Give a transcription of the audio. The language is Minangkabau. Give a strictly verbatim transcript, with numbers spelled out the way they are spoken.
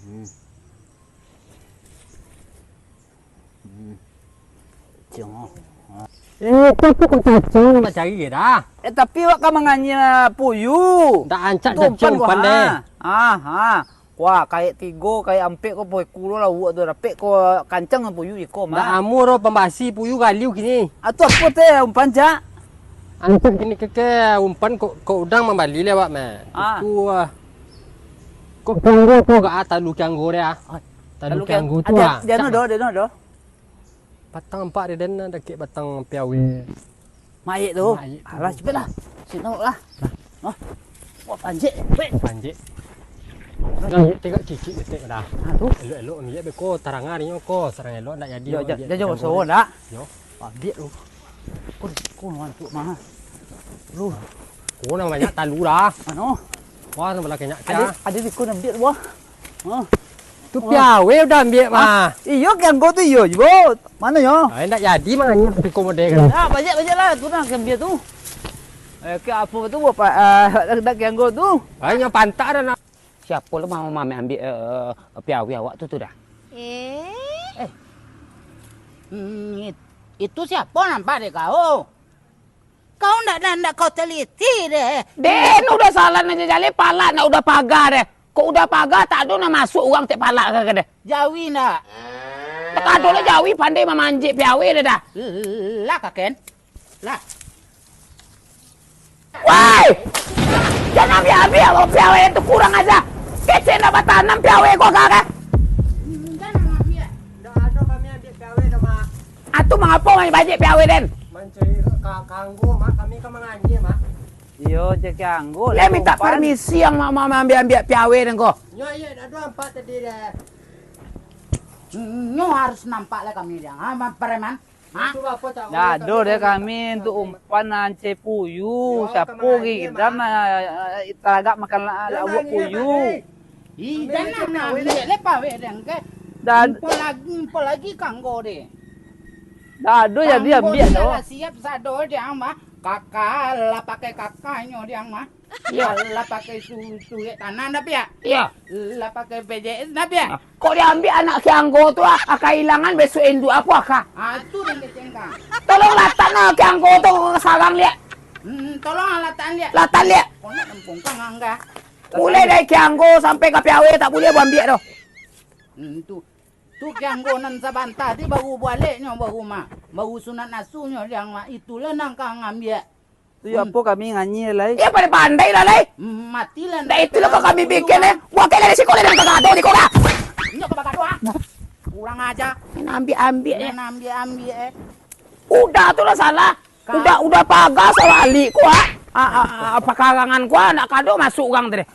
Hmm. Hmm. Ciong, oh. Eh, itu tu kok cacing? Nak cari ke dah? Eh, tapi awak ka manganyia puyuh. Ndak rancak cacing umpan deh. Ah, ah. Wah, kayak tigo, kayak ampek ko poiku lo lah uwak tu. Dapek ko kancang puyuh iko mah. Ndak amuah doh pambasi puyuh galiu kini. Ah, tu apo teh umpan, Cak? Rancak kini keke umpan kok, kok udang mambali leh awak mah. Ah. Itu, ah. Kok kianggo tu gak ah, talu kianggo deh ah. Ah, talu kianggo tu ah. Dia no doh, dia no doh. Batang ampek deh den, dakek batang piawe. Maik tu. Maik tu. Alah, capek lah. Sino lah. Nah. Wah, panjek. Weh. Panjek. Nah, tegak cicik detek dah. Ha, tu. Elok-elok ambiak beko, tarang arinyo ko, sarang elok ndak jadi. Yo, ambiak jo, jo, ndak. Yo. Ambiak tu. Ko, ko mantuk mah. Lu. Ko nang banyak talu dah. Anu. Wah, nang banyak ado, ado di ko ambiak tu, wah. Ha. Tu piawe udah ambiak mah. Iyo, kianggo tu iyo juo. Mano yo? Ai, ndak jadi manganyia tu ko model kan. Ah, bajak, bajak lah, tu nah kianggo tu. Eh, ke apo tu, Bapak? Ah, ndak kianggo tu. Ai, nyo pantak dah nak. Siapo lah mau mameh ambiak, eh, piawe awak tu, tu dah? Eh? Eh. Hmm, it-, itu siapo nampak dek kau? Kau ndak, ndak, ndak kau teliti deh. Den, udah salah nan jaleh, palak ndak udah paga deh. Kok udah paga, tak ado nan masuak urang tek palak ka deh. Jawi ndak? Tak ado lah jawi, pandai mamanjek piawe deh dah. Lah, kaken. Lah. Woi! Jan ambiak-ambiak piawe tu, kurang aja. Kecek ndak batanam piawe ko ka, ka? Jan ambiak. Ndak ado kami ambiak piawe doh, Mak. Atu mangapo main bajik piawe den? Mancari ka-, kanggo, Mak. Kami ka manganyia, Mak. Iyo, cek kanggo lah. Mintak permisi yang ma-, ma-, maambiak-ambiak piawe den ko. Nyo, iyo, ado nampak tadi deh. Nyo harus nampak lah kami deh. Ha, ma-, preman. Ha? Ndak ado deh kami untuak umpan nan cepuyu. Yo, siapo kemana, gidam Mak? Nan, eh, taragak makan la-, lauak puyu. Ih, jan lah ambiak leh piawe den ke. Ndak. Apo lagi, apo lagi kanggo deh. Ndak ado jadi ambiak tu. Lah siap sado deh, Mak. Kaka lah pakai kakanyo deh, Mak. Iyo. Lah pakai su-, surek tanah ndak, Piak? Iyo. Lah pakai B J S ndak, Piak? Ah, kok diambiak anak kianggo tu, ah, aka ilangan besok induak apo, aka? Ah, tu nan kecengkang. Tolong latak no kianggo tu ka sarang, liak. Hmm, tolong latak liak. Latak liak. Kau nak tempungkang angga. Mulai dari kianggo sampai ka piawe tak buliah buambiak doh. Hmm, tu. Tu kianggo nan sabanta tadi baru bualeknyo baru mah. Baru sunat nasunyo deh, Mak. Itulah nan ka ngambiak. Tu yo apo kami nganyia lai? Iyo, pandai-pandai lah lai. Matilah. Ndak itu lo kami bikin, eh. Buah kek dari siko lai, dari kagak ado di ko lah. Inyo ka bagado, ah. Kurang aja. Main ambiak-ambiak, eh. Main ambiak-ambiak, eh. Udah tu lah salah. Udah, udah paga salah alik ko, ah. Ah, ah, ah, pakarangan ko, ah, ndak kado masuk urang tadi.